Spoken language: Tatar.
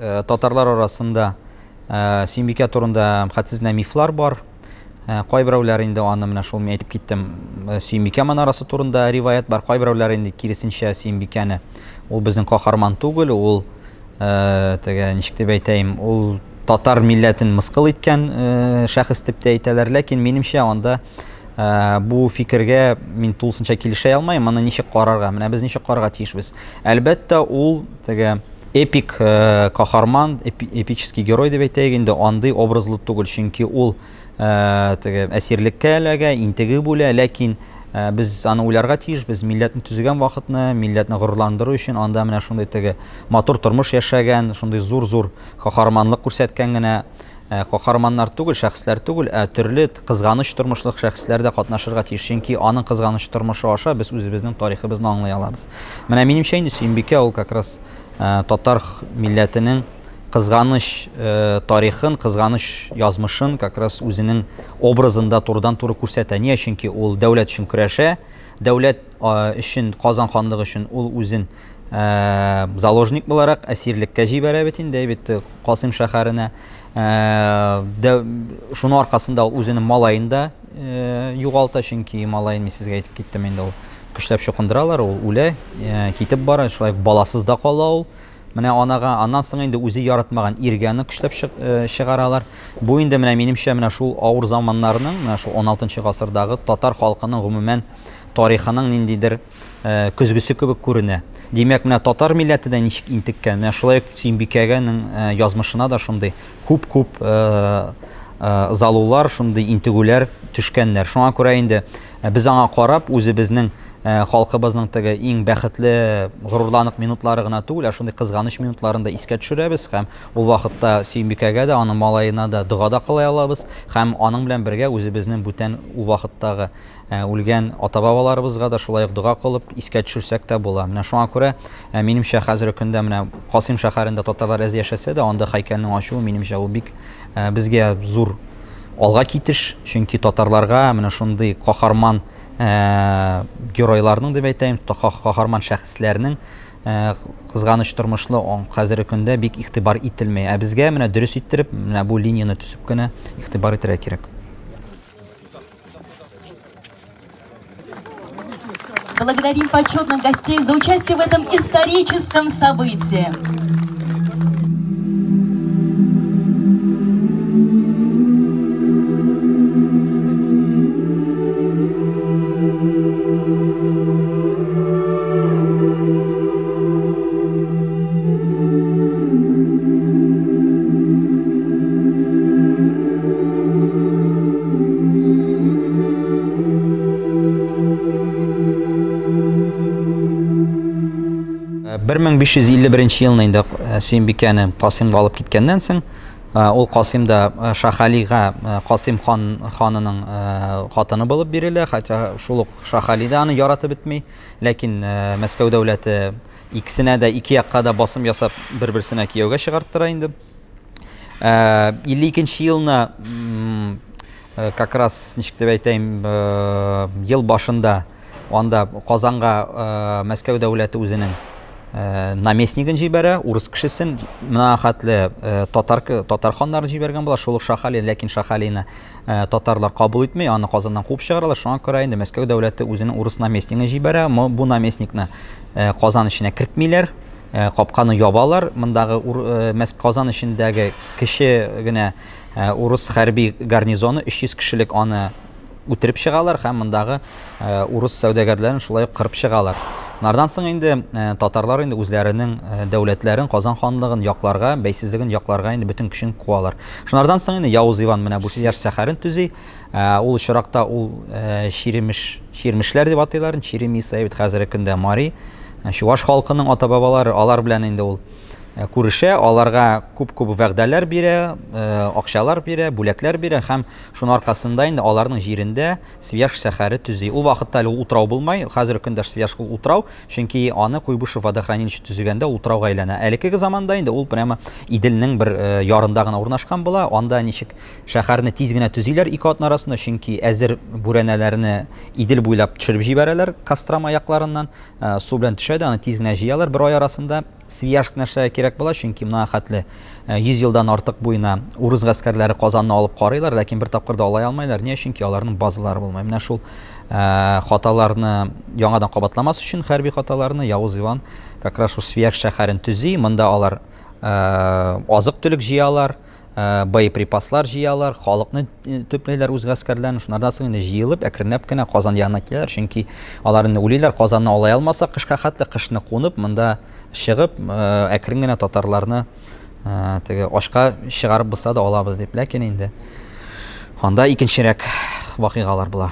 Татарлар арасында Сөембикә турында хәтсез генә мифлар бар. Кайберәүләр инде аны менә шул мин әйтеп киттем, Сөембикә манарасы турында риваять бар. Кайберәүләр инде киресенчә Сөембикәне ул безнең каһарман түгел, ул теге ничек дип әйтәем, ул татар милләтен мыскыл иткән шәхес дип тә әйтәләр. Ләкин минемчә анда бу фикергә мин тулысынча килешә алмыйм. Моны ничек карарга? Менә без ничек карарга тиешбез? Әлбәттә, ул теге эпик каһарман, эпический герой дип әйтәйек инде, андый образлы түгел, чөнки ул теге әсирлеккә эләгә, интегеп үлә, ләкин без аны уйларга тиеш, без милләтне төзегән вакытны, милләтне горурландыру өчен анда менә шундый теге матур тормыш яшәгән, шундый зур-зур каһарманлык күрсәткән генә каһарманнар түгел, шәхесләр түгел, ә төрле кызганыч тормышлы шәхесләр дә катнашырга тиеш. Чөнки аның кызганыч тормышы аша без үзебезнең тарихыбызны аңлый алабыз. Менә минемчә инде Сөембикә ул как раз татар милләтенең кызганыч тарихын, кызганыч язмышын как раз үзенең образында турыдан-туры күрсәтә. Ния? Чөнки ул дәүләт өчен көрәшә, дәүләт өчен, Казан ханлыгы өчен ул үзен заложник буларак әсирлеккә җибәрә бит инде, бит Касыйм шәһәренә. Шуның аркасында ул үзенең малаен да югалта, чөнки малаен мин сезгә әйтеп киттем инде, ул көчләп чукындыралар, ул үлә, китеп бара, шулай баласыз да кала ул. Менә анага, аннан соң инде үзе яратмаган иргә аны көчләп чыгаралар. Бу инде менә минемчә менә шул авыр заманнарның, менә шул 16 гасырдагы татар халкының гомумән тарихының ниндидер көзгесе кебек күренә. Димәк, менә татар милләте дә ничек интеккән, менә шулай ук Сөембикәгәнең язмышына да шундый күп-күп ызалулар, шундый интегүләр төшкәннәр. Шуңа күрә инде без аңа карап, үзебезнең халкыбызның теге иң бәхетле, горурланык минутлары гына түгел, ә шундый кызганыч минутларын да искә төшерәбез һәм ул вакытта Сөембикәгә дә, аның малаена да дога да кылый алабыз һәм аның белән бергә үзебезнең бүтән ул вакыттагы үлгән ата-бабаларыбызга да шулай ук дога кылып искә төшерсәк тә була. Менә шуңа күрә, минемчә, хәзерге көндә менә Касыйм шәһәрендә татарлар әз яшәсә дә, анда һәйкәлнең ачуы, минемчә, ул бик безгә зур алга китеш, чөнки татарларга менә шундый каһарман геройларның дип әйтәем, каһарман шәхесләрнең кызганыч тормышлы хәзерге көндә бик игътибар ителми. Ә безгә менә дөрес иттереп, менә бу линияне төзеп кенә игътибар итәргә кирәк. Благодарим почетных гостей за участие в этом историческом событии. Бер 1551 елны инде Сөембикәне Касыймга алып киткәннән соң, ул Касыймда Шаһалига Касыйм хан ханының хатыны булып бирелә, хотя шул ук Шаһали да аны яратып бетми, ләкин Мәскәү дәүләте икесенә дә, ике якка да басым ясап, бер-берсенә кияүгә чыгарттыра инде. 52 елны как раз, ничек дип әйтәем, ел башында анда Казанга Мәскәү дәүләте үзенең наместнигын җибәрә, урыс кешесен, менә хәтле татар татар ханнарын җибәргән була, шул ук Шахали, ләкин Шахалины татарлар кабул итми, аны Казаннан куып чыгаралар. Шуңа күрә инде Мәскәү дәүләте үзенең урыс наместнигын җибәрә. Бу наместникны Казан эченә кертмиләр, капканы ябалар. Мондагы Казан эчендәге кече генә урыс хәрби гарнизоны 300 кешелек аны үтереп чыгалар һәм мондагы урыс сәүдәгәрләрен шулай ук кырып чыгалар. Нардан соң инде татарлар инде үзләренең дәүләтләрен, Казан ханлыгын якларга, бәйсезлеген якларга инде бөтен көчен куалар. Шунардан соң инде Явыз Иван менә бу Свияж шәһәрен төзи. Ул очракта ул чиремеш, чирмешләр дип атыйлар, Черемиса бит хәзерге көндә мари, чуваш халкының ата-бабалары, алар белән инде ул күрешә, аларга күп-күп вәгъдәләр бирә, акчалар бирә, бүләкләр бирә һәм шуның аркасында инде аларның җирендә Свияжск шәһәре төзи. Ул вакытта әле ул утрау булмай, хәзерге көндә Свияжск ул утрау, чөнки аны Куйбышев водохранилище төзегәндә ул утрауга әйләнә. Элеккеге заманда инде ул прямо Иделнең бер ярында гына урнашкан була. Анда ничек шәһәрне тиз генә төзиләр ике атна арасында, чөнки әзер бүрәнәләрне Идел буйлап төшереп җибәрәләр Кострома якларыннан. Су белән төшә дә, аны тиз генә җыялар бер ай арасында. Свияжск нәрсәгә кирәк була, чөнки менә хәтле 100 елдан артык буена урыс гаскәрләре Казанны алып карыйлар, ләкин бер тапкыр да алай алмыйлар. Ни өчен? Чөнки аларның базалары булмый. Менә шул хаталарны яңадан кабатламас өчен хәрби хаталарны Явыз Иван как раз шул Свияжск шәһәрен төзи. Монда алар азык-төлек җыялар, боеприпаслар җыялар, халыкны төпләйләр үз гаскәрләрен. Шунардан соң инде җыелып, әкренләп кенә Казан янына киләләр, чөнки алар инде уйлыйлар, Казанны алай алмаса, кышка хәтле кышны кунып, монда чыгып, әкрен генә татарларны теге ашка чыгарып булса да алабыз дип. Ләкин инде анда икенчерәк вакыйгалар була.